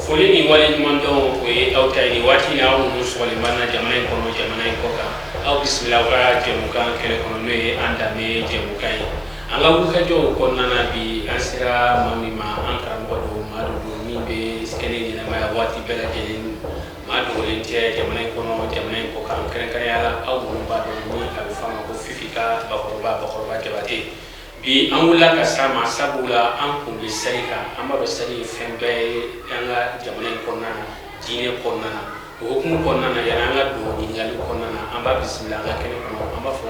Foli ni waleɲumandɔn o ye aw ta ye nin waati in, aw minnu sɔgɔlen b'an na jamana in kɔnɔ, jamana in kɔ kan. Aw bisimila aw ka jɛmukan kɛnɛ kɔnɔ, n'o ye An Danbe jɛmukan ye. An ka wulikajɔw kɔnɔna na bi, an sera maa min ma, an karamɔgɔ don, maa dɔ don min bɛ kɛnɛ ɲɛnamaya waati bɛɛ lajɛlen. Maa dogolen tɛ jamana in kɔnɔ, jamana in kɔ kan, kɛrɛnkɛrɛnya la aw minnu b'a dɔn ni a bɛ fɔ a ma ko Fifi ka bakɔrɔba, Bakɔrɔba Jabate. Bi an wulila ka s'a ma, sabula an kun bɛ seli kan. An b'a dɔn seli ye fɛn bɛɛ ye an ka jamana in kɔnɔna na, diinɛ kɔnɔna na. O hukumu kɔnɔna na, yanni an ka don ɲininkali kɔnɔna na, an b'a bisimila an ka kɛnɛ kɔnɔ. An b'a fɔ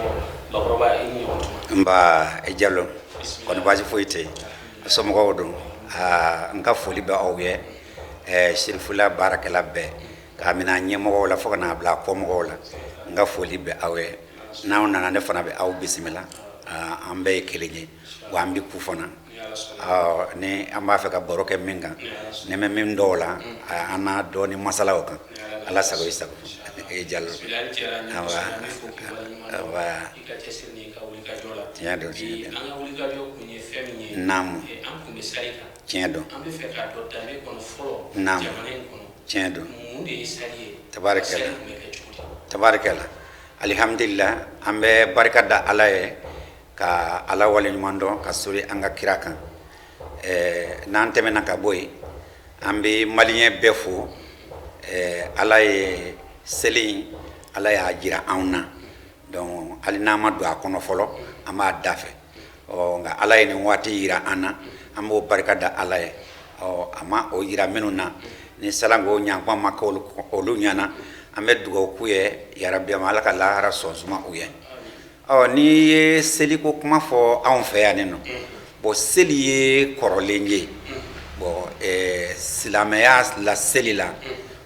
bakɔrɔba, i ni ɲɔgɔn tuma. Nba, i Jalo, kɔni baasi foyi tɛ yen? Somɔgɔw don? Aa, n ka foli bɛ aw ye, Sirifula baarakɛla bɛɛ, k'a minɛ a ɲɛmɔgɔw la fo ka n'a bila a kɔmɔgɔw la. N ka foli bɛ aw ye. N'aw nana, ne fana bɛ aw bisimila. An bɛɛ ye kelen ye, wa an bɛ ku fana. Ni an b'a fɛ ka baro kɛ min kan, ni bɛ min dɔw la, an n'a dɔɔni masala o kan. Ala sago i sago. I Jalo, tiɲɛ don, naamu, tiɲɛ don, naamu, tiɲɛ don, tabarikɛla, tabarikɛla. Alihamdulila, an bɛ barika da Ala ye, ka Ala waleɲuman dɔn, ka soli an ka kira kan. N'an tɛmɛna ka bɔ yen, an bɛ maliyɛn bɛɛ fo. Ala ye seli in, Ala y'a jira anw na. Donc hali n'an ma don a kɔnɔ fɔlɔ, an b'a da fɛ. Ɔ nka Ala ye nin waati jira an na, an b'o barika da Ala ye. Ɔ a ma o jira minnu na, ni salanko ɲankuma ma kɛ olu ɲɛna, an bɛ dugawu k'u ye, yarabi Ala ka lahara sɔn suma u ye. Ɔ n'i ye seliko kuma fɔ anw fɛ yan nin nɔ, bon, seli ye kɔrɔlen ye. Bon, silamɛya la, seli la,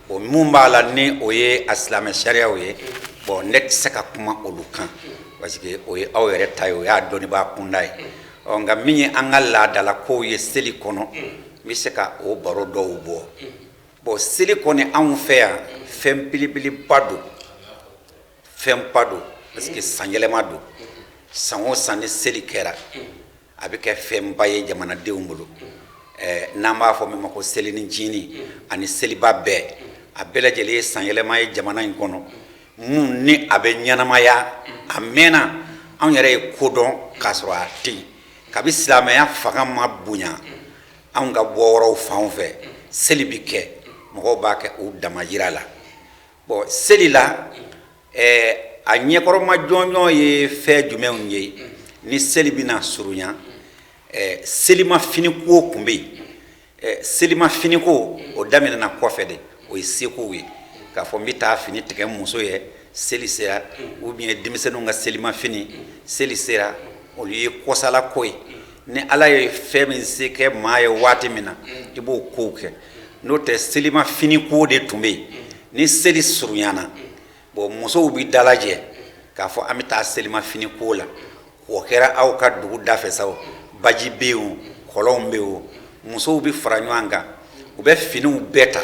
bon, mun b'a la ni o ye a silamɛ sariyaw ye, bon, ne tɛ se ka kuma olu kan parce que o ye aw yɛrɛ ta ye, o y'a dɔnnibaa kunda ye. Ɔ nka min ye an ka laadalakow ye seli kɔnɔ, n bɛ se ka o baro dɔw bɔ. Bon, seli kɔni, anw fɛ yan, fɛn belebeleba don, fɛnba don, parce que sanyɛlɛma don. San o san ni seli kɛra, a bɛ kɛ fɛnba ye jamanadenw bolo, n'an b'a fɔ min ma ko selinin ncinin ani seliba bɛɛ. A bɛɛ lajɛlen ye sanyɛlɛma ye jamana in kɔnɔ, mun ni a bɛ ɲɛnamaya a mɛnna. Anw yɛrɛ ye ko dɔn k'a sɔrɔ a tɛ yen. Kabi silamɛya fanga ma bonya anw ka bɔ yɔrɔw fan fɛ, seli bɛ kɛ, mɔgɔw b'a kɛ u damayira la. Bon, seli la, a ɲɛkɔrɔma jɔnjɔn ye fɛn jumɛnw ye? Ni seli bɛna surunya, selima finiko tun bɛ yen. Selima finiko, o daminɛna kɔfɛ de. O ye sekow ye, k'a fɔ n bɛ taa fini tigɛ muso ye, seli sera, ou bien denmisɛnninw ka selima fini, seli sera. Olu ye kɔsala ko ye. Ni Ala ye fɛn min se kɛ maa ye waati min na, i b'o kow kɛ. N'o tɛ, selima finiko de tun bɛ yen. Ni seli surunyana, bon, musow bɛ dalajɛ k'a fɔ an bɛ taa selima finiko la. O kɛra aw ka dugu da fɛ sa, o baji bɛ yen, o kɔlɔnw bɛ yen, o musow bɛ fara ɲɔgɔn kan, u bɛ finiw bɛɛ ta.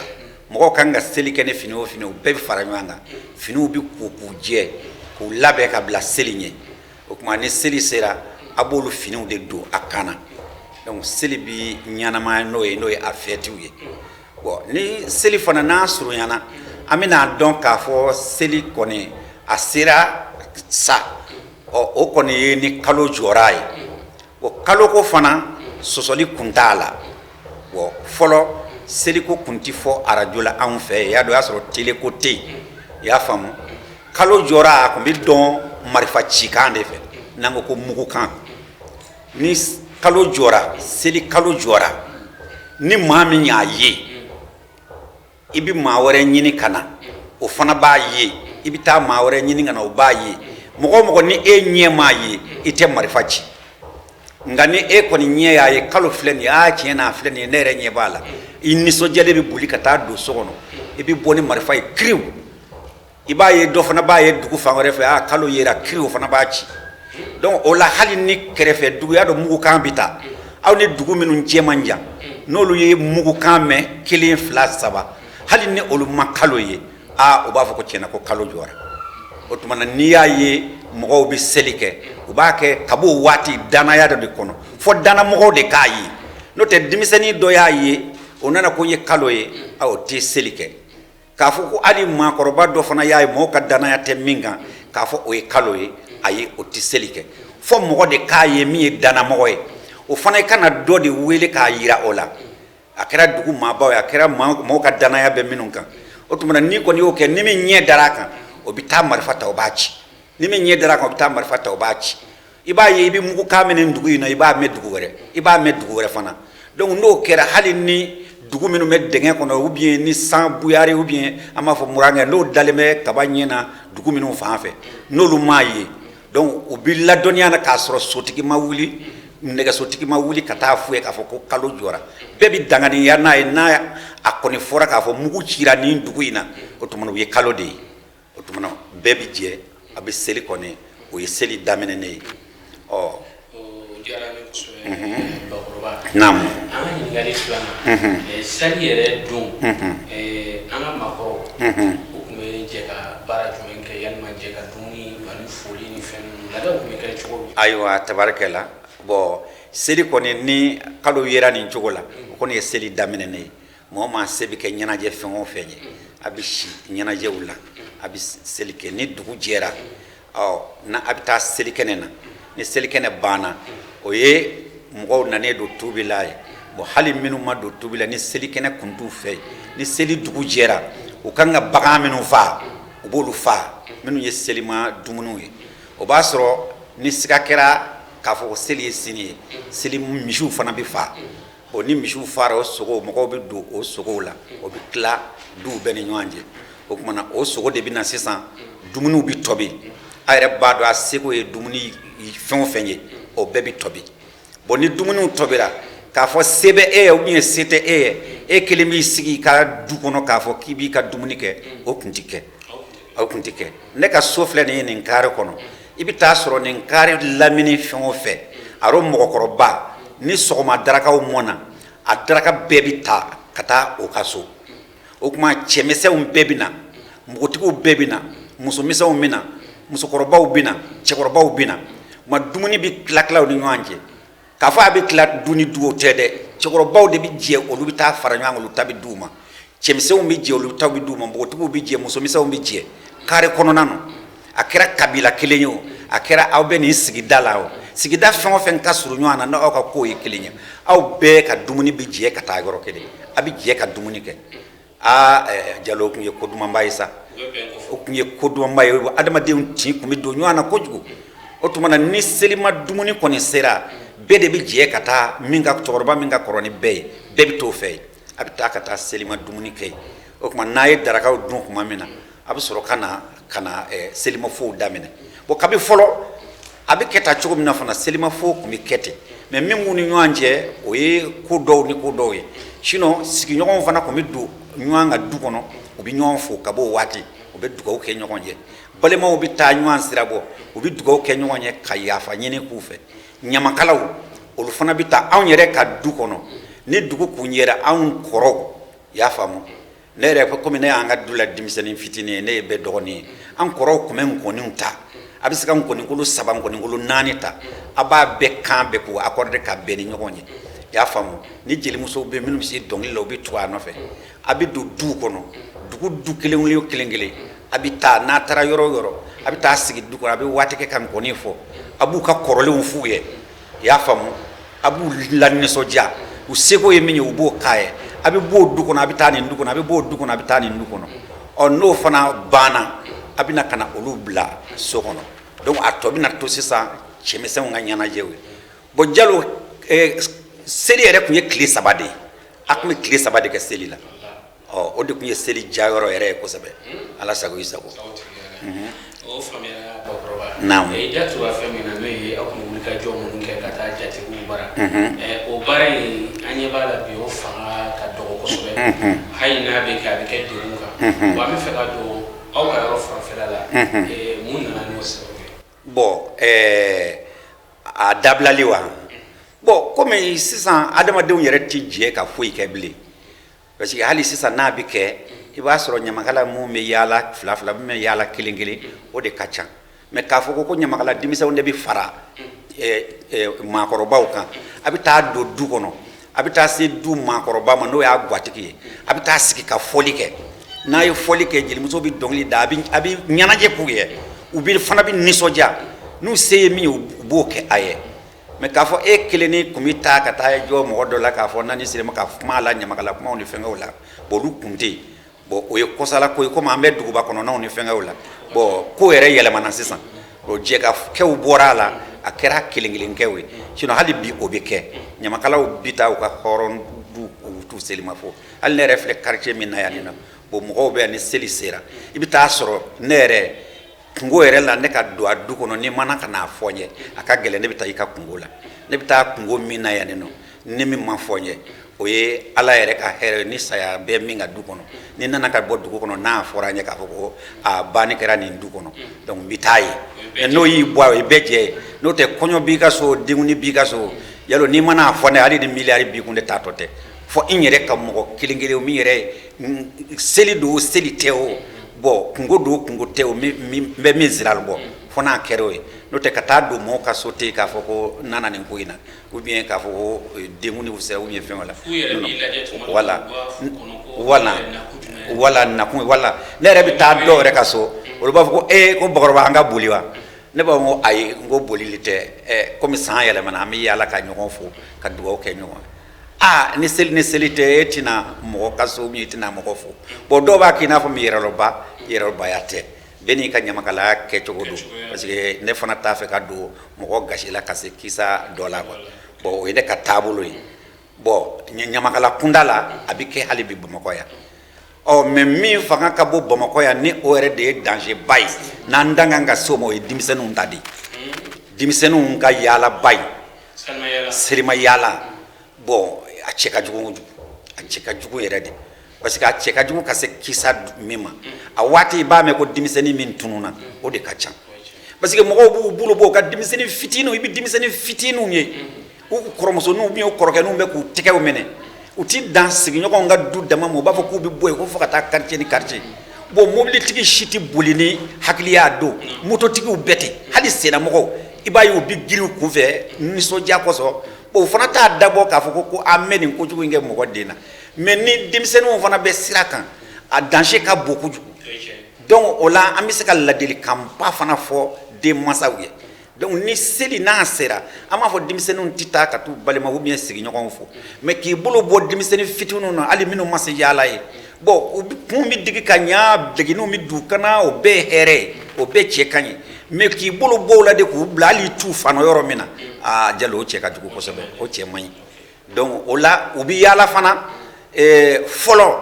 Mɔgɔw kan ka seli kɛ ni fini o fini, u bɛɛ bɛ fara ɲɔgɔn kan. Finiw bɛ ko k'u jɛ, k'u labɛn ka bila seli ɲɛ. O tuma ni seli sera, a b'olu finiw de don a kan na. Donc seli bɛ ɲɛnamaya n'o ye, n'o ye a fɛtiw ye. Bon, ni seli fana n'a surunyana, an bɛna dɔn k'a fɔ seli kɔni a sera sa. Ɔ o kɔni ye ni kalo jɔra ye. O kaloko fana, sɔsɔli kun t'a la. Bon, fɔlɔ seliko kun tɛ fɔ arajo la anw fɛ yen. Y'a dɔn, o y'a sɔrɔ tele ko tɛ yen, i y'a faamu. Kalo jɔra, a tun bɛ dɔn marifa cikan de fɛ, n'an ko ko mugukan. Ni kalo jɔra, seli kalo jɔra, ni maa min y'a ye, i bɛ maa wɛrɛ ɲini ka na, o fana b'a ye. I bɛ taa maa wɛrɛ ɲini ka na, o b'a ye. Mɔgɔ o mɔgɔ ni e ɲɛ m'a ye, i tɛ marifa ci. Nka ni e kɔni ɲɛ y'a ye kalo filɛ nin ye, aa tiɲɛ na a filɛ nin ye, ne yɛrɛ ɲɛ b'a la, i nisɔndiyalen bɛ boli ka taa don so kɔnɔ, i bɛ bɔ ni marifa ye kiriw. I b'a ye dɔ fana b'a ye dugu fan wɛrɛ fɛ, aa kalo yera, kiriw, o fana b'a ci. Donc o la, hali ni kɛrɛfɛ dugu y'a dɔn mugukan bɛ taa, aw ni dugu minnu cɛ man jan, n'olu ye mugukan mɛn kelen, fila, saba, hali ni olu ma kalo ye, aa u b'a fɔ ko tiɲɛna ko kalo jɔra. O tuma na, n'i y'a ye mɔgɔw bɛ seli kɛ, u b'a kɛ ka b'o waati danaya dɔ de kɔnɔ, fo danamɔgɔw de k'a ye. N'o tɛ, denmisɛnnin dɔ y'a ye, o nana ko n ye kalo ye, o tɛ seli kɛ. K'a fɔ ko hali maakɔrɔba dɔ fana y'a ye, mɔgɔw ka danaya tɛ min kan, k'a fɔ o ye kalo ye, ayi, o tɛ seli kɛ. Fo mɔgɔ de k'a ye min ye danamɔgɔ ye, o fana ka na dɔ de wele k'a yira o la. A kɛra dugu maabaw ye, a kɛra mɔgɔw ka danaya bɛ minnu kan. O tuma na, n'i kɔni y'o kɛ, ni min ɲɛ dara a kan, o bɛ taa marifa ta, o b'a ci. Ni min ɲɛ dara a kan, o bɛ taa marifa ta, o b'a ci. I b'a ye i bɛ mugukan mɛn nin dugu in na, i b'a mɛn dugu wɛrɛ, i b'a mɛn dugu wɛrɛ fana. Donc n'o kɛra, hali ni dugu minnu bɛ dingɛ kɔnɔ, ou bien ni san buyari, ou bien an b'a fɔ murankɛ, n'o dalen bɛ kaba ɲɛ na dugu minnu fan fɛ, n'olu m'a ye, donc u bɛ ladɔnniya na k'a sɔrɔ sotigi ma wuli, nɛgɛsotigi ma wuli ka taa f'u ye k'a fɔ ko kalo jɔra. Bɛɛ bɛ danganiya n'a ye. N'a a kɔni fɔra k'a fɔ mugu cira nin dugu in na, o tuma na u ye kalo de ye. O tuma na bɛɛ bɛ jɛ, a bɛ seli kɔni, o ye seli daminɛnen ye. Ɔ, o diyara n ye kosɛbɛ, Bakɔrɔba. Naamu. An ka ɲininkali filanan, sali yɛrɛ don, an ka maakɔrɔw, u tun bɛ jɛ ka baara jumɛn kɛ, yalima jɛ ka dumuni ani foli ni fɛn ninnu, laadaw tun bɛ kɛ cogo di? Ayiwa, tabarikɛla. Bon, seli kɔni, ni kalo yera nin cogo la, o kɔni ye seli daminɛnen ye. Mɔgɔ maa se bɛ kɛ ɲɛnajɛ fɛn o fɛn ye, a bɛ si ɲɛnajɛw la, a bɛ seli kɛ. Ni dugu jɛra, ɔ na a bɛ taa selikɛnɛ na. Ni selikɛnɛ banna, o ye mɔgɔw nanen don tubi la ye. Bon, hali minnu ma don tubi la, ni selikɛnɛ kun t'u fɛ yen, ni seli dugu jɛra, u kan ka bagan minnu faa, u b'olu faa, minnu ye selima dumuniw ye. O b'a sɔrɔ ni siga kɛra k'a fɔ ko seli ye sini ye, seli misiw fana bɛ faa. Bon, ni misiw fara, o sogo, mɔgɔw bɛ don o sogow la, o bɛ tila duw bɛɛ ni ɲɔgɔn cɛ. O tuma na, o sogo de bɛ na sisan, dumuniw bɛ tobi. A yɛrɛ b'a dɔn a seko ye dumuni fɛn o fɛn ye, o bɛɛ bɛ tobi. Bon, ni dumuniw tobira, k'a fɔ se bɛ e ye ou bien se tɛ e ye, e kelen b'i sigi i ka du kɔnɔ k'a fɔ k'i b'i ka dumuni kɛ, o tun tɛ kɛ, o tun tɛ kɛ. Ne ka so filɛ nin ye nin carré kɔnɔ, i bɛ taa sɔrɔ nin carré lamini fɛn o fɛn, a rɔ mɔgɔkɔrɔba, ni sɔgɔma darakaw mɔna, a daraka bɛɛ bɛ ta ka taa o ka so. O tuma cɛmisɛnw bɛɛ bɛ na, npogotigiw bɛɛ bɛ na, musomisɛnw bɛ na, musokɔrɔbaw bɛ na, cɛkɔrɔbaw bɛ na. Ma dumuni bɛ tila tila u ni ɲɔgɔn cɛ. K'a fɔ a bɛ tila du ni du, o tɛ dɛ. Cɛkɔrɔbaw de bɛ jɛ, olu bɛ taa fara ɲɔgɔn kan, olu ta bɛ d'u ma. Cɛmisɛnw bɛ jɛ, olu ta bɛ d'u ma. Npogotigiw bɛ jɛ, musomisɛnw bɛ jɛ. Carré kɔnɔna na, a kɛra kabila kelen ye o, a kɛra aw bɛ nin sigida la o, sigida fɛn o fɛn ka surun ɲɔgɔn na, n'aw ka kow ye kelen ye, aw bɛɛ ka dumuni bɛ jɛ ka taa yɔrɔ kelen, a bɛ jɛ ka dumuni kɛ. Aa Jalo, o tun ye ko dumanba ye sa, o tun ye ko dumanba ye. Adamadenw tin tun bɛ don ɲɔgɔn na kojugu. O tuma na, ni selima dumuni kɔni sera, bɛɛ de bɛ jɛ ka taa min ka cɛkɔrɔba min ka kɔrɔ ni bɛɛ ye, bɛɛ bɛ t'o fɛ yen, a bɛ taa ka taa selima dumuni kɛ yen. O tuma n'a ye darakaw dun tuma min na, a bɛ sɔrɔ ka na ka na selimafow daminɛ. Bon, kabi fɔlɔ a bɛ kɛ tan cogo min na fana, selimafo tun bɛ kɛ ten. Mais min b'u ni ɲɔgɔn cɛ, o ye ko dɔw ni ko dɔw ye. Sinon sigiɲɔgɔnw fana tun bɛ don ɲɔgɔn ka du kɔnɔ, u bɛ ɲɔgɔn fo ka b'o waati, u bɛ dugawu kɛ ɲɔgɔn ye. Balimaw bɛ taa ɲɔgɔn sira bɔ, u bɛ dugawu kɛ ɲɔgɔn ye ka yafa ɲini k'u fɛ. Ɲamakalaw, olu fana bɛ taa anw yɛrɛ ka du kɔnɔ. Ni dugu kun jɛra, anw kɔrɔw y'a faamu. Ne yɛrɛ, komi ne y'an ka du la denmisɛnnin fitinin ye, ne ye bɛɛ dɔgɔnin ye, an kɔrɔw tun bɛ nkɔniw ta. A bɛ se ka nkɔnikolo saba, nkɔnikolo naani ta, a b'a bɛɛ kan bɛɛ k'u accordé ka bɛn ni ɲɔgɔn ye, i y'a faamu. Ni jelimusow bɛ minnu bɛ se dɔnkili la, u bɛ tugu a nɔfɛ. A bɛ don duw kɔnɔ, dugu du kelen o kelen kelen, a bɛ taa. N'a taara yɔrɔ o yɔrɔ, a bɛ taa sigi du kɔnɔ, a bɛ waati kɛ ka nkɔni fɔ, a b'u ka kɔrɔlenw f'u ye, i y'a faamu, a b'u lanisɔndiya. U seko ye min ye, u b'o k'a ye. A bɛ b'o du kɔnɔ, a bɛ taa nin du kɔnɔ, a bɛ b'o du kɔnɔ, a bɛ taa nin du kɔnɔ. Ɔ, n'o fana banna, a bɛna ka na olu bila so kɔnɔ. Donc a tɔ bɛna to sisan cɛmisɛnw ka ɲɛnajɛw ye. Bon Jalo, seli yɛrɛ tun ye tile 3 de ye. A tun bɛ tile 3 de kɛ seli la. Ɔ, o de tun ye seli diyayɔrɔ yɛrɛ ye kosɛbɛ. Ala sago i sago. O faamuyara, Bakɔrɔba. Naamu. I da tora fɛn min na, n'o ye aw tun bɛ wulikajɔ minnu kɛ ka ka taa jatigiw bara. O baara in, an ɲɛ b'a la bi, o fanga ka dɔgɔ kosɛbɛ. Hali n'a bɛ kɛ, a bɛ kɛ degun kan. Bon, an bɛ fɛ ka don aw ka yɔrɔ fanfɛla la, mun nana n'o sababu ye? Bon, a dabilali wa? Bon, komi sisan adamadenw yɛrɛ ti jɛ ka foyi kɛ bilen, parce que hali sisan n'a bɛ kɛ, i b'a sɔrɔ ɲamakala mun bɛ yaala fila fila, min bɛ yaala kelen kelen, o de ka ca. Mais k'a fɔ ko ɲamakala denmisɛnw de bɛ fara maakɔrɔbaw kan, a bɛ taa don du kɔnɔ, a bɛ taa se du maakɔrɔba ma, n'o y'a gatigi ye, a bɛ taa sigi ka fɔli kɛ. N'a ye fɔli kɛ, jelimuso bɛ dɔnkili da, a bɛ ɲɛnajɛ k'u ye, u bɛ fana bɛ nisɔndiya. N'u se ye min ye, u b'o kɛ a ye. Mais k'a fɔ e kelen ni kun bɛ taa ka taa jɔ mɔgɔ dɔ la k'a fɔ naani sera ma ka kuma a la, ɲamakala kumaw ni fɛnkɛw la, bon, olu kun tɛ yen. Bon, o ye kɔsala ko ye, komi an bɛ duguba kɔnɔnaw ni fɛnkɛw la. Bon, ko yɛrɛ yɛlɛmana sisan, o jɛ ka kɛw bɔra a la, a kɛra kelen kelen kɛw ye. Sinon hali bi o bɛ kɛ, ɲamakalaw bi taa u ka hɔrɔn du, u t'u selima fo. Hali ne yɛrɛ filɛ quartier min na yan nin na, bon, mɔgɔw bɛ yan, ni seli sera, i bɛ taa sɔrɔ ne yɛrɛ kungo yɛrɛ la, ne ka don a du kɔnɔ, ni mana ka n'a fɔ n ye, a ka gɛlɛn. Ne bɛ taa i ka kungo la, ne bɛ taa kungo min na yan nin nɔ, ni min ma fɔ n ye, o ye Ala yɛrɛ ka hɛrɛ. Ni saya bɛ min ka du kɔnɔ, ni nana ka bɔ dugu kɔnɔ, n'a fɔra n ye k'a fɔ ko a banni kɛra nin du kɔnɔ, donc n bɛ taa yen. N'o y'i bɔ, o ye bɛɛ jɛ ye. N'o tɛ, kɔɲɔ b'i ka so, denkundi b'i ka so, yalo n'i mana fɔ ne, hali ni miliyari b'i kun, ne t'a tɔ tɛ fɔ n yɛrɛ ka mɔgɔ kelen kelen min yɛrɛ seli don, seli tɛ o, bon, kungo don, kungo tɛ o, n bɛ min sira bɔ fo n'a kɛra o ye. N'o tɛ, ka taa don mɔgɔw ka so ten k'a fɔ ko n nana nin ko in na, ou bien k'a fɔ ko denkundi sera ou bien fɛn wɛrɛ. Wala wala wala nakun wala, ne yɛrɛ bɛ taa dɔw yɛrɛ ka so, olu b'a fɔ ko ee, ko bakɔrɔba, an ka boli wa? Ne b'a fɔ ko ayi, n ko bolili tɛ. Komi san yɛlɛmana, an bɛ yaala ka ɲɔgɔn fo, ka dugawu kɛ ɲɔgɔn ye. Aa, ni seli ni seli tɛ, e tɛna mɔgɔ ka so min, i tɛna mɔgɔ fo. Bon, dɔw b'a k'i n'a fɔ min yɛrɛlɔba, yɛrɛlɔbaya tɛ, bɛɛ n'i ka ɲamakalaya kɛcogo don. Parce que ne fana t'a fɛ ka don mɔgɔ gasi la ka se kisa dɔ la quoi. Bon, o ye ne ka taabolo ye. Bon, ɲamakala kunda la, a bɛ kɛ hali bi Bamakɔ yan. Ɔ, mais min fanga ka bon Bamakɔ yan, ni o yɛrɛ de ye danger ba ye, n'an dan kan ka se o ma, o ye denmisɛnninw ta de ye, denmisɛnninw ka yaalaba ye, selima yaala. Bon, a cɛ ka jugu kojugu, a cɛ ka jugu yɛrɛ de, parce que a cɛ ka jugu ka se kisa min ma, a waati i b'a mɛn ko denmisɛnnin min tununna, o de ka ca. Parce que mɔgɔw b'u bolo bɔ u ka denmisɛnnin fitininw, i bɛ denmisɛnnin fitininw ye, u kɔrɔmusoninw ou bien u kɔrɔkɛninw bɛ k'u tɛgɛw minɛ, u ti dan sigiɲɔgɔnw ka du dama ma, u b'a fɔ k'u bɛ bɔ yen ko fo ka taa quartier ni quartier. Bon, mobilitigi si tɛ boli ni hakili y'a don, mototigiw bɛɛ ten, hali sennamɔgɔw, i b'a ye u bɛ girin u kunfɛ nisɔndiya kosɔn. Bon, o fana t'a dabɔ k'a fɔ ko an bɛ nin kojugu in kɛ mɔgɔ den na. Mais ni denmisɛnninw fana bɛ sira kan, a danger ka bon kojugu. Donc o la, an bɛ se ka ladilikanba fana fɔ denmansaw ye. Donc ni seli n'a sera, an b'a fɔ denmisɛnninw tɛ taa ka t'u balima ou bien sigiɲɔgɔnw fo, mais k'i bolo bɔ denmisɛnnin fitininw na, hali minnu ma se yaala ye, bon, u kun bɛ digi ka ɲa, degininw bɛ don kana, o bɛɛ ye hɛrɛ ye, o bɛɛ cɛ ka ɲi. Mais k'i bolo bɔ o la de k'u bila hali t'u fa yɔrɔ min na, aa Jalo, o cɛ ka jugu kosɛbɛ, o cɛ man ɲi. Donc o la, u bɛ yaala fana. Fɔlɔ,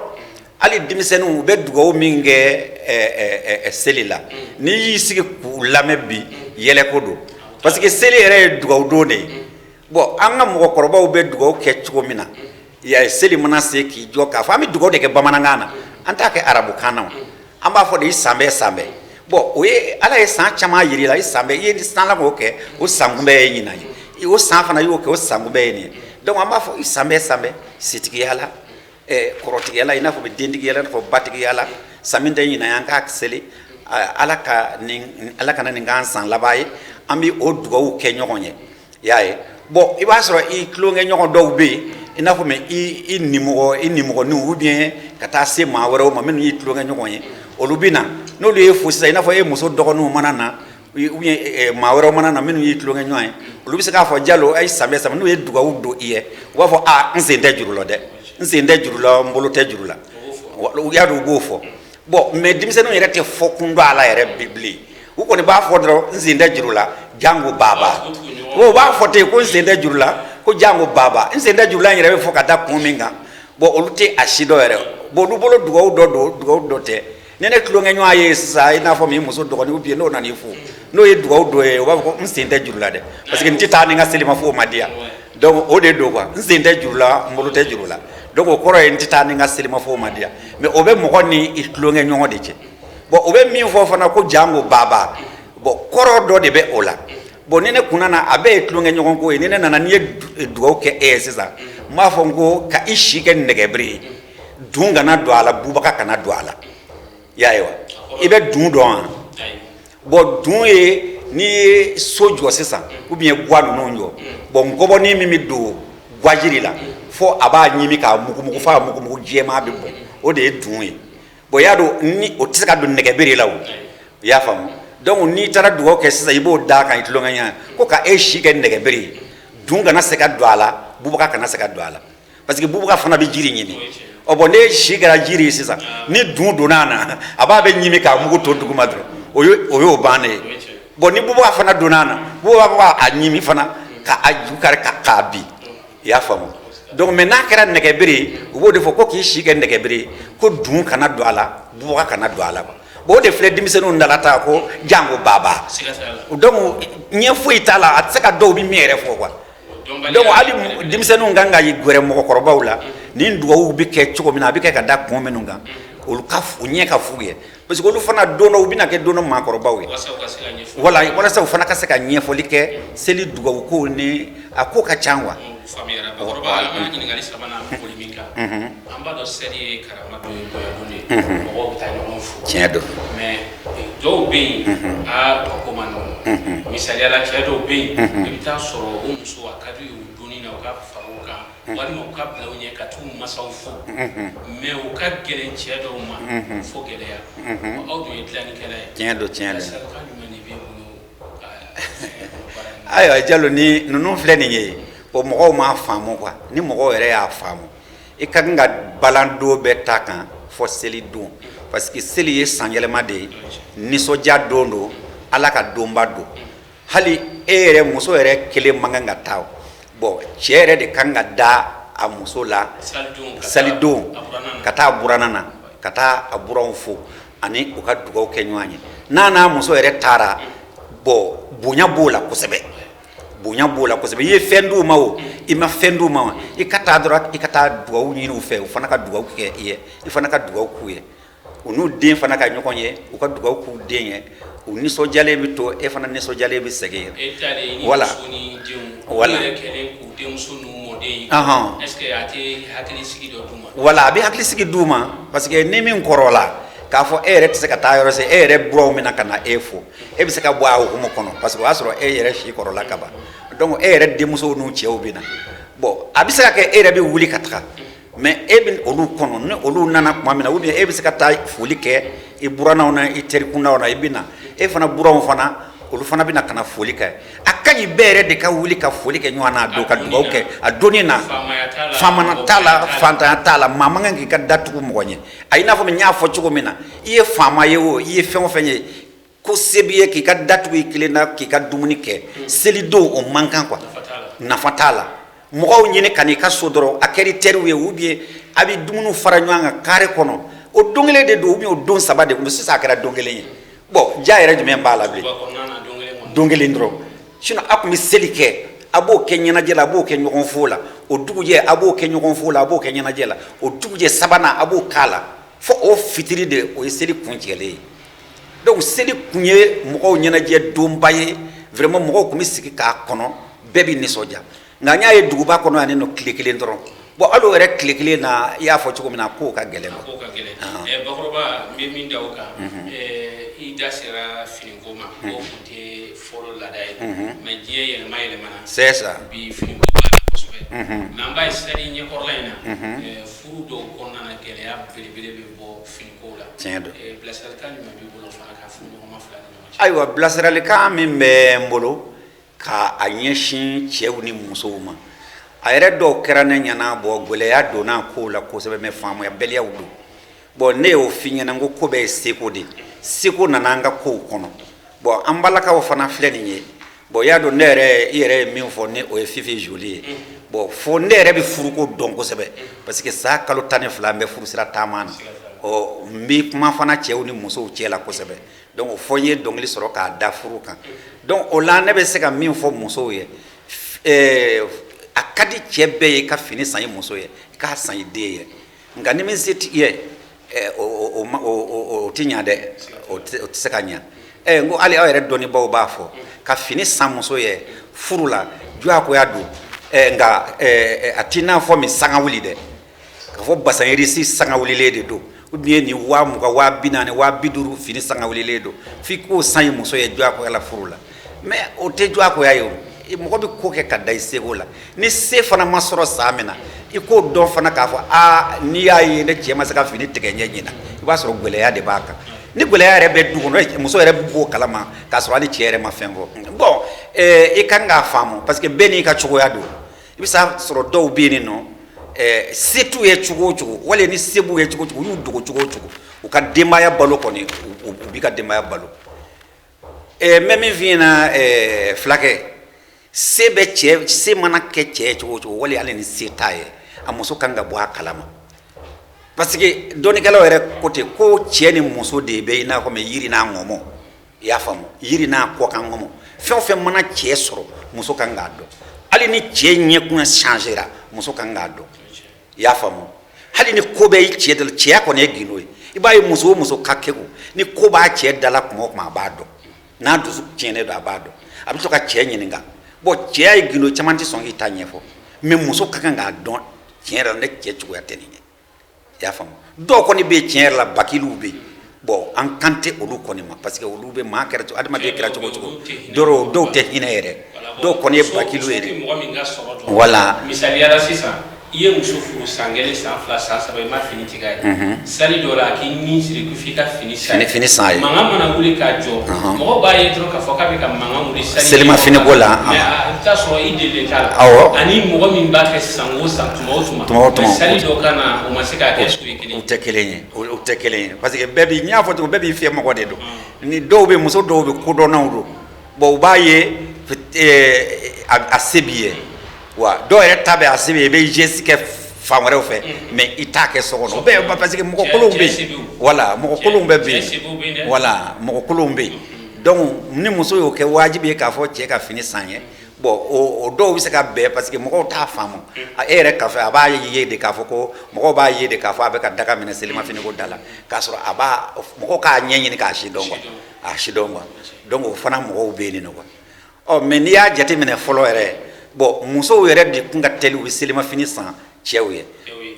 hali denmisɛnninw, u bɛ dugawu min kɛ seli la, n'i y'i sigi k'u lamɛn bi, yɛlɛko don, parce que seli yɛrɛ ye dugawu don de ye. Bon, an ka mɔgɔkɔrɔbaw bɛ dugawu kɛ cogo min na, ya seli mana se, k'i jɔ k'a fɔ an bɛ dugawu de kɛ bamanankan na, an t'a kɛ arabukan na, an b'a fɔ de i san bɛɛ, san bɛɛ. Bon, o ye Ala ye san caman yir'i la, i san bɛɛ, i ye san laban o kɛ, o san kunbɛn ye ɲinan ye, o san fana i y'o kɛ, o san kunbɛn ye nin ye. Donc an b'a fɔ i san bɛɛ, san bɛɛ, sitigiya la, kɔrɔtigiya la, i n'a fɔ bɛ dentigiya la, i n'a fɔ batigiya la, san min tɛ ɲinan ye, an k'a seli, Ala ka nin, Ala kana nin k'an san laban ye. An bɛ o dugawu kɛ ɲɔgɔn ye, i y'a ye. Bon, i b'a sɔrɔ i tulonkɛ ɲɔgɔn dɔw bɛ yen, i n'a fɔ mɛ i nimɔgɔ, i nimɔgɔninw, ou bien ka taa se maa wɛrɛw ma minnu y'i tulonkɛ ɲɔgɔn ye, olu bɛ na. N'olu ye fo sisan, i n'a fɔ e muso dɔgɔninw mana na, ou bien maa wɛrɛw mana na minnu y'i tulonkɛ ɲɔgɔn ye, olu bɛ se k'a fɔ Jalo, a ye san bɛɛ, san. N'u ye dugawu don i ye, u b'a fɔ a n sen tɛ juru la dɛ, n sen tɛ juru la, n bolo tɛ juru la. U y'a dɔn, u b'o fɔ. Bon, mais denmisɛnninw yɛrɛ tɛ fɔ kun dɔn a la yɛrɛ bi bilen. U kɔni b'a fɔ dɔrɔn n sen tɛ juru la, jango baba. O b'a fɔ ten ko n sen tɛ juru la, ko jango baba. N sen tɛ juru la in yɛrɛ bɛ fɔ ka da kun min kan, bon, olu tɛ a si dɔn yɛrɛ. Bon, olu bolo, dugawu dɔ don, dugawu dɔ tɛ. Ni ne tulonkɛɲɔgɔn ye sisan, i n'a fɔ min muso dɔgɔnin ou bien n'o nana i fo, n'o ye dugawu dɔ ye, o b'a fɔ ko n sen tɛ juru la dɛ, parce que n tɛ taa ni n ka selimafo ma di yan. Donc o de don quoi, n sen tɛ juru la, n bolo tɛ juru la. Donc o kɔrɔ ye n tɛ taa ni n ka selimafo ma di yan. Mais o bɛ mɔgɔ ni i tulonkɛɲɔgɔn de cɛ. Bon, o bɛ min fɔ fana ko jango baba, bon, kɔrɔ dɔ de bɛ o la. Bon, ni ne kunna na, a bɛɛ ye tulonkɛɲɔgɔn ko ye. Ni ne nana, n'i ye dugawu kɛ e ye sisan, n b'a fɔ n ko ka i si kɛ nɛgɛbere ye, dun kana don a la, bubaga kana don a la. I y'a ye wa? I bɛ dun dɔn wa? Bon, dun ye n'i ye so jɔ sisan ou bien guwa ninnu jɔ, bon, ngɔbɔnin min bɛ don guwajiri la fo a b'a ɲimi k'a mugumugu, fo a mugumugu jɛman bɛ bɔn, o de ye dun ye. Bon, i y'a dɔn ni o tɛ se ka don nɛgɛbere la o, i y'a faamu? Donc n'i taara dugawu kɛ sisan, i b'o d'a kan i tulonkɛɲɔgɔn ko ka e si kɛ nɛgɛbere ye, dun kana se ka don a la, bubaga kana se ka don a la, parce que bubaga fana bɛ jiri ɲimi. Ɔ bon, n'e si kɛra jiri ye sisan, ni dun donna a na, a b'a bɛ ɲimi k'a mugu to duguma dɔrɔn, o y'o bannen ye. Bon, ni bubaga fana donna a na, bubaga b'a a ɲimi fana ka a ju kari k'a bin, i y'a faamu? Donc mais n'a kɛra nɛgɛbere ye, u b'o de fɔ ko k'i si kɛ nɛgɛbere ye, ko dun kana don a la, bubaga kana don a la. Bon, o de filɛ denmisɛnninw dala ta ko jango baba. Donc ɲɛ foyi t'a la, a tɛ se ka dɔw bɛ min yɛrɛ fɔ quoi. Donc hali denmisɛnninw kan ka gɛrɛ mɔgɔkɔrɔbaw la, nin dugawu bɛ kɛ cogo min na, a bɛ kɛ ka da kun minnu kan, olu ka u ɲɛ ka f'u ye, parce que olu fana don dɔ u bɛna kɛ don dɔ maakɔrɔbaw ye. Wala walasa u fana ka se ka ɲɛfɔli kɛ seli dugawu ko ni a ko ka ca quoi. Faamuyara, bakɔrɔba. An ka ɲininkali sabanan, an bɛ boli min kan, an b'a dɔn seli ye karama dɔ ye, bonya don de ye, mɔgɔw bɛ taa ɲɔgɔn fo. Tiɲɛ don. Mais dɔw bɛ yen, aa, u ka ko man nɔgɔn. Misaliya la, cɛ dɔw bɛ yen, i bɛ taa sɔrɔ o muso, a ka d'u ye u donni na u ka fara u kan, walima u ka bila u ɲɛ ka t'u masaw fo, mais u ka gɛlɛn cɛ dɔw ma fo gɛlɛya. Aw dun ye dilannikɛla ye. Tiɲɛ don, tiɲɛ don. Bilasiralikan jumɛn de b'e bolo ka baara in na? Ayiwa Jalo, ni ninnu filɛ nin ye, o mɔgɔw m'a faamu quoi. Ni mɔgɔw yɛrɛ y'a faamu, i ka kan ka balan don bɛɛ ta kan fɔ seli don, parce que seli ye sanyɛlɛma de ye, nisɔndiya don don, Ala ka donba don. Hali e yɛrɛ muso yɛrɛ kelen man kan ka taa. Bon, cɛ yɛrɛ de kan ka da a muso la salidon ka taa buranna na, ka taa a buranw fo ani u ka dugawu kɛ ɲɔgɔn ye. N'a n'a muso yɛrɛ taara, bon, bonya b'o la kosɛbɛ, bonya b'o la kosɛbɛ. I ye fɛn d'u ma o, i ma fɛn d'u ma o, i ka taa dɔrɔn, i ka taa dugawu ɲini u fɛ, u fana ka dugawu kɛ i ye, i fana ka dugawu k'u ye, u n'u den fana ka ɲɔgɔn ye, u ka dugawu k'u den ye, u nisɔndiyalen bɛ to, e fana nisɔndiyalen bɛ segin. Wala wala wala a bɛ hakilisigi d'u ma, parce que ni min kɔrɔla k'a fɔ e yɛrɛ tɛ se ka taa yɔrɔ se, e yɛrɛ buranw bɛna ka na e fo, e bɛ se ka bɔ a hukumu kɔnɔ, parce que o y'a sɔrɔ e yɛrɛ si kɔrɔla ka ban. Donc e yɛrɛ denmusow n'u cɛw bɛ na. Bon, a bɛ se ka kɛ e yɛrɛ bɛ wuli ka taga, mais e bɛ olu kɔnɔ ni olu nana tuma min na, ou bien e bɛ se ka taa foli kɛ i burannaw na, i terikundaw na, i bɛ na, e fana buranw fana, olu fana bɛ na ka na foli kɛ. A ka ɲi bɛɛ yɛrɛ de ka wuli ka foli kɛ ɲɔgɔn na a don, ka dugawu kɛ a donni na. Faamana t'a la, fantanya t'a la, maa man kan k'i ka da tugu mɔgɔ ɲɛ. A i n'a fɔ n y'a fɔ cogo min na, i ye faama ye o, i ye fɛn o fɛn ye, ko se b'i ye k'i ka da tugu i kelen na k'i ka dumuni kɛ selidon, o man kan quoi, nafa t'a la. Mɔgɔw ɲini ka n'i ka so dɔrɔn, a kɛra i teriw ye ou bien a bɛ dumuniw fara ɲɔgɔn kan carré kɔnɔ, o don kelen de don ou bien o don saba de don. Sisan a kɛra don kelen ye. Bon, diya yɛrɛ jumɛn b'a la bilen? Don kelen dɔrɔn. Sinon a tun bɛ seli kɛ, a b'o kɛ ɲɛnajɛ la, a b'o kɛ ɲɔgɔn fo la, o dugujɛ a b'o kɛ ɲɔgɔn fo la, a b'o kɛ ɲɛnajɛ la, o dugujɛ sabanan a b'o k'a la, fo o fitiri de, o ye seli kuncɛlen ye. Donc seli kun ye mɔgɔw ɲɛnajɛ donba ye vraiment, mɔgɔw tun bɛ sigi k'a kɔnɔ, bɛɛ bɛ nisɔndiya. Nka n y'a ye duguba kɔnɔ yan nɔ, tile kelen dɔrɔn. Bon, hali o yɛrɛ tile kelen na, i y'a fɔ cogo min na, kow ka gɛlɛn. Kow ka gɛlɛn. Bakɔrɔba, n bɛ min da o kan, i da sera finiko ma, o tun tɛ fɔlɔ laada ye, mais diɲɛ yɛlɛma yɛlɛmana. C'est ça. Bi finiko b'a la kosɛbɛ, mais an b'a ye seli ɲɛkɔrɔla in na, furu dɔw kɔnɔna na, gɛlɛya belebele bɛ bɔ finiko la. Tiɲɛ don. Bilasiralikan jumɛn b'i bolo fana ka furuɲɔgɔnma fila ni ɲɔgɔn cɛ? Ayiwa, bilasiralikan min bɛ n bolo ka a ɲɛsin cɛw ni musow ma, a yɛrɛ dɔw kɛra ne ɲɛna. Bon, gɛlɛya donna kow la kosɛbɛ, mais faamuyabaliyaw don. Bon, ne y'o f'i ɲɛna n ko ko bɛɛ ye seko de ye, seko nana an ka kow kɔnɔ. Bon, an balakaw fana filɛ nin ye. Bon, i y'a dɔn, ne yɛrɛ, i yɛrɛ ye min fɔ, ni o ye Fifi Jolie ye. Bon, fo ne yɛrɛ bɛ furuko dɔn kosɛbɛ, parce que san kalo 12 n bɛ furusira taama na. Ɔ, n bɛ kuma fana cɛw ni musow cɛ la kosɛbɛ. Donc fo n ye dɔnkili sɔrɔ k'a da furu kan. Donc o la, ne bɛ se ka min fɔ musow ye, a ka di cɛ bɛɛ ye ka fini san i muso ye, i k'a san i den ye. Nka ni min se t'i ye, o tɛ ɲa dɛ, o tɛ se ka ɲa. N ko hali aw yɛrɛ dɔnnibaw b'a fɔ ka fini san muso ye furu la, diyagoya don. Nka a t'i n'a fɔ min sanga wuli dɛ, k'a fɔ bazin riche sanga wulilen de don, ou bien nin 20 000, 40 000, 50 000 fini sanga wulilen don, f'i k'o san i muso ye diyagoya la furu la. Mais o tɛ diyagoya ye. O mɔgɔ bɛ ko kɛ ka da i seko la. Ni se fana ma sɔrɔ san min na, i k'o dɔn fana k'a fɔ aa, n'i y'a ye ne cɛ ma se ka fini tigɛ ɲɛ ɲina, i b'a sɔrɔ gɛlɛya de b'a kan. Ni gɛlɛya yɛrɛ bɛ du kɔnɔ, muso yɛrɛ b'o kalama k'a sɔrɔ hali cɛ yɛrɛ ma fɛn fɔ. Bon, i kan k'a faamu, parce que bɛɛ n'i ka cogoya don. I bɛ s'a sɔrɔ dɔw bɛ yen nɔ, se t'u ye cogo o cogo, wali ni se b'u ye cogo o cogo, u y'u dogo cogo o cogo, u ka denbaya balo kɔni, u b'i ka denbaya balo. N bɛ min f'i ɲɛna, fulakɛ, se bɛ cɛ, se mana kɛ cɛ ye cogo o cogo, wali hali ni se t'a ye, a muso kan ka bɔ a kalama, parce que dɔnnikɛlaw yɛrɛ ko ten ko cɛ ni muso de bɛ i n'a fɔ mɛ yiri n'a ŋɔmɔ. I y'a faamu? Yiri n'a kɔkan ŋɔmɔ. Fɛn o fɛn mana cɛ sɔrɔ, muso kan k'a dɔn. Hali ni cɛ ɲɛkun changera, muso kan k'a dɔn. I y'a faamu? Hali ni ko bɛ i cɛ da la, cɛya kɔni ye gindo ye. I b'a ye, muso o muso ka kegu, ni ko b'a cɛ da la tuma o tuma, a b'a dɔn. N'a dusu tiɲɛnen don, a b'a dɔn, a bɛ to ka cɛ ɲininka. Bon, cɛya ye gindo, caman tɛ sɔn k'i ta ɲɛfɔ, mais muso ka kan k'a dɔn: tiɲɛ yɛrɛ la, ne cɛ cogoya tɛ nin ye. I y'a faamu? Dɔw kɔni bɛ yen, tiɲɛ yɛrɛ la, bakiliw bɛ yen. Bon, an kan tɛ olu kɔni ma, parce que olu bɛ maa kɛra cogo, adamaden kɛra cogo o cogo, dɔw tɛ hinɛ yɛrɛ. Dɔw kɔni ye bakiliw ye. Mɔgɔ min ka sɔrɔ dɔn. Voilà. Misaliya la, sisan i ye muso furu san kelen, san fila, san saba, i ma fini tigɛ a ye. Sali dɔ la, a k'i ni siri ko f'i ka fini san. Fini san ye. Mankan mana wuli k'a jɔ, mɔgɔw b'a ye dɔrɔn k'a fɔ k'a bɛ ka mankan wuli sali Selima finiko la. Mais a bɛ taa sɔrɔ i delilen t'a la. Ani mɔgɔ min b'a kɛ san o san, tuma o tuma. Tuma o tuma. Mais sali dɔ ka na, o ma se k'a kɛ, o ye kelen O tɛ kelen ye, o tɛ kelen ye, parce que bɛɛ bi, n y'a fɔ cogo, bɛɛ b'i fiyɛ mɔgɔ de don. Ni dɔw bɛ, muso dɔw bɛ, kodɔnnaw don. Bon, u b'a ye a se b'i ye wa, dɔw yɛrɛ ta bɛ a se b'i ye, i bɛ geste kɛ fan wɛrɛw fɛ, mais i t'a kɛ so kɔnɔ. O bɛɛ parce que mɔgɔ kolonw bɛ yen. Voilà, mɔgɔ kolonw bɛ yen. Voilà, mɔgɔ kolonw bɛ yen. Donc ni muso y'o kɛ wajibi ye k'a fɔ cɛ ka fini san ye, bon, o dɔw bɛ se ka bɛn, parce que mɔgɔw t'a faamu. E yɛrɛ k'a fɛ, a b'a ye de k'a fɔ ko mɔgɔw b'a ye de k'a fɔ a bɛ ka daga minɛ selimafini ko da la, k'a sɔrɔ a b'a mɔgɔw k'a ɲɛɲini k'a si dɔn quoi, a si dɔn quoi. Donc o fana mɔgɔw bɛ yen nɔ quoi. Ɔ, mais n'i y'a jateminɛ fɔlɔ yɛrɛ, bon, musow yɛrɛ de tun ka teli, u bɛ selimafini san cɛw ye.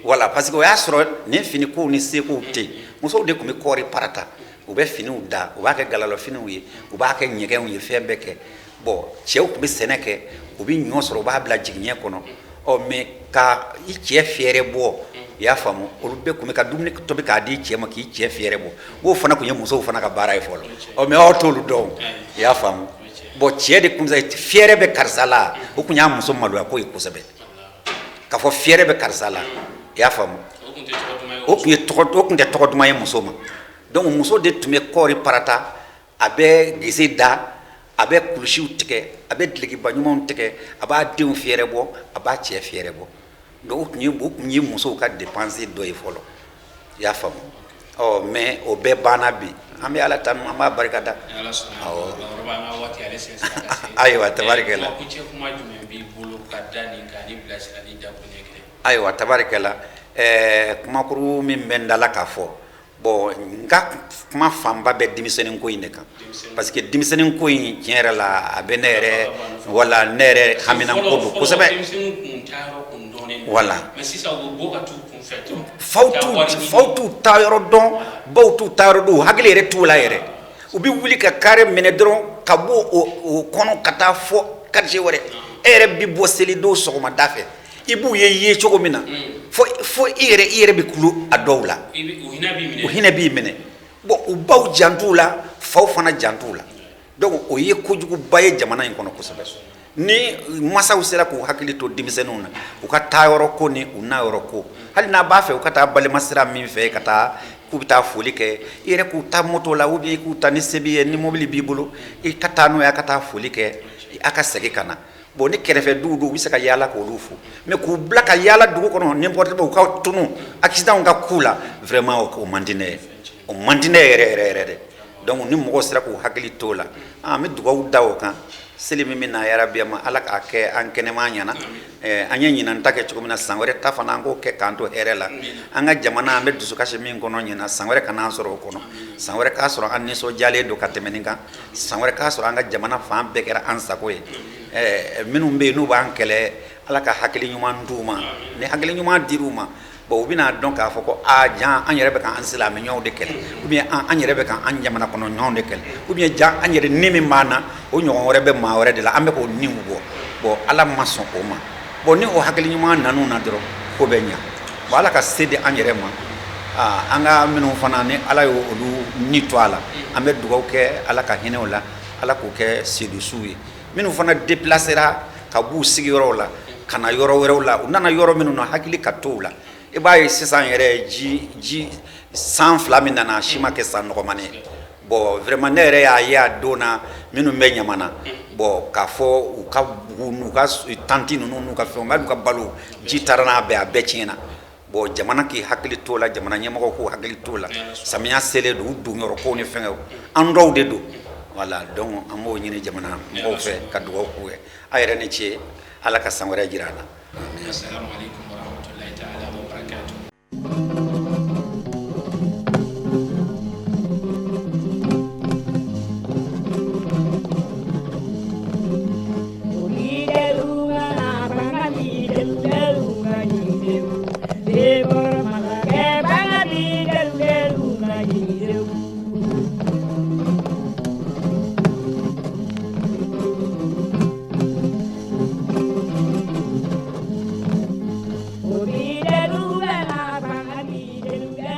Voilà, parce que o y'a sɔrɔ nin finikow ni sekow tɛ yen. Musow de tun bɛ kɔɔri parata, u bɛ finiw da, u b'a kɛ galalɔfiniw ye, u b'a kɛ ɲɛgɛnw ye, fɛn bɛɛ kɛ. Bon, cɛw tun bɛ sɛnɛ kɛ, u bɛ ɲɔ sɔrɔ, u b'a bila jigiɲɛ kɔnɔ. Ɔ, mais ka i cɛ fɛrɛ bɔ, i y'a faamu, olu bɛɛ tun bɛ ka dumuni tobi k'a di cɛ ma k'i cɛ fɛrɛ bɔ. O fana tun ye musow fana ka baara ye fɔlɔ. Ɔ, mais aw t'olu dɔn, i y'a faamu? Bon, cɛ de tun bɛ fɛrɛ bɛ karisa la, o tun y'a muso maloya ko ye kosɛbɛ, k'a fɔ fɛrɛ bɛ karisa la, i y'a faamu? O tun tɛ tɔgɔ duman ye muso ma. Donc muso de tun bɛ kɔɔri parata, a bɛ gese da, a bɛ kulusiw tigɛ, a bɛ dulokiba ɲumanw tigɛ, a b'a denw fɛrɛ bɔ, a b'a cɛ fɛrɛ bɔ. Donc o tun ye musow ka dépense dɔ ye fɔlɔ, i y'a faamu? Ɔ, mais o bɛɛ banna bi. An bɛ Ala tanu, an b'a barika da. Awɔ, ayiwa, tabarikɛla. Kuma jumɛn b'i bolo ka da nin kan ni bilasirali dakuruɲɛ kelen? Ayiwa, tabarikɛla. Kumakuru min bɛ n da la k'a fɔ, bon, n ka kuma fanba bɛ denmisɛnnin ko in de kan, parce que denmisɛnnin ko in, tiɲɛ yɛrɛ la, a bɛ ne yɛrɛ, wala ne yɛrɛ haminanko don kosɛbɛ. Wala faw t'u taa yɔrɔ dɔn, baw t'u taa yɔrɔ dɔn, u hakili yɛrɛ t'u la yɛrɛ. U bɛ wuli ka carré minɛ dɔrɔn ka bɔ o kɔnɔ ka taa fɔ quartier wɛrɛ. E yɛrɛ bɛ bɔ selidon sɔgɔmada fɛ, i b'u ye cogo min na, fo i yɛrɛ bɛ kulo a dɔw la, o hinɛ b'i minɛ. Bon, u baw jan t'u la, faw fana jan t'u la. Donc o ye kojuguba ye jamana in kɔnɔ kosɛbɛ. Ni masaw sera k'u hakili to denmisɛnninw na, u ka taa yɔrɔ ko ni u na yɔrɔ ko, hali n'a b'a fɛ u ka taa balima sira min fɛ, ka taa k'u bɛ taa foli kɛ, i yɛrɛ k'u ta moto la, ou bien i k'u ta ni se b'i ye, ni mobili b'i bolo, i ka taa n'o ye, a ka taa foli kɛ, a ka segin ka na. Bon, ni kɛrɛfɛ duw don, u bɛ se ka yaala k'olu fo, mais k'u bila ka yaala dugu kɔnɔ n'importe quoi, u ka tunu, accident ka k'u la, vraiment o man di ne ye, o man di ne yɛrɛ yɛrɛ yɛrɛ de. Donc ni mɔgɔw sera k'u hakili t'o la, an bɛ dugawu da o kan. Seli min bɛ na, yarabi ma Ala k'a kɛ an kɛnɛma ɲɛna. An ye ɲinan ta kɛ cogo min na, san wɛrɛ ta fana an k'o kɛ k'an to hɛrɛ la. An ka jamana, an bɛ dusukasi min kɔnɔ ɲinan, san wɛrɛ kana an sɔrɔ o kɔnɔ. San wɛrɛ k'a sɔrɔ an nisɔndiyalen don ka tɛmɛ nin kan. San wɛrɛ k'a sɔrɔ an ka jamana fan bɛɛ kɛra an sago ye. Minnu bɛ yen n'u b'an kɛlɛ, Ala ka hakili ɲuman d'u ma. Ni hakili ɲuman dir'u ma, bon, u bɛna dɔn k'a fɔ ko aa, jan an yɛrɛ bɛ k'an silamɛ ɲɔgɔnw de kɛlɛ, ou bien an yɛrɛ bɛ k'an jamana kɔnɔ ɲɔgɔnw de kɛlɛ, ou bien jan an yɛrɛ ni min b'an na, o ɲɔgɔn wɛrɛ bɛ maa wɛrɛ de la, an bɛ k'o niw bɔ. Bon, Ala ma sɔn o ma. Bon, ni o hakili ɲuman nan'u na dɔrɔn, ko bɛ ɲa. Bon, Ala ka se di an yɛrɛ ma. An ka minnu fana ni Ala ye olu ni to a la, an bɛ dugawu kɛ Ala ka hinɛ u la, Ala k'u kɛ sedusuw ye. Minnu fana déplacera ka b'u sigiyɔrɔw la ka na yɔrɔ wɛrɛw la, u nana yɔrɔ minnu na, hakili ka t'o la. I b'a ye sisan yɛrɛ, ji san 2 min nana, a si ma kɛ san nɔgɔmani ye. Bon, vraiment, ne yɛrɛ y'a ye a don na, minnu bɛ Ɲamana, bon, k'a fɔ u ka bugu n'u ka tanti ninnu n'u ka fɛnw, hali u ka balo, ji taara n'a bɛɛ, a bɛɛ tiɲɛna. Bon, jamana k'i hakili t'o la, jamana ɲɛmɔgɔw k'u hakili t'o la. Samiya selen don, u don yɔrɔ ko ni fɛngɛw, an dɔw de don. Voilà, donc an b'o ɲini jamana mɔgɔw fɛ ka dugawu k'u ye. A yɛrɛ ni ce, Ala ka san wɛrɛ jira an na. Assalamu alaikum warahmatullahi ta'ala.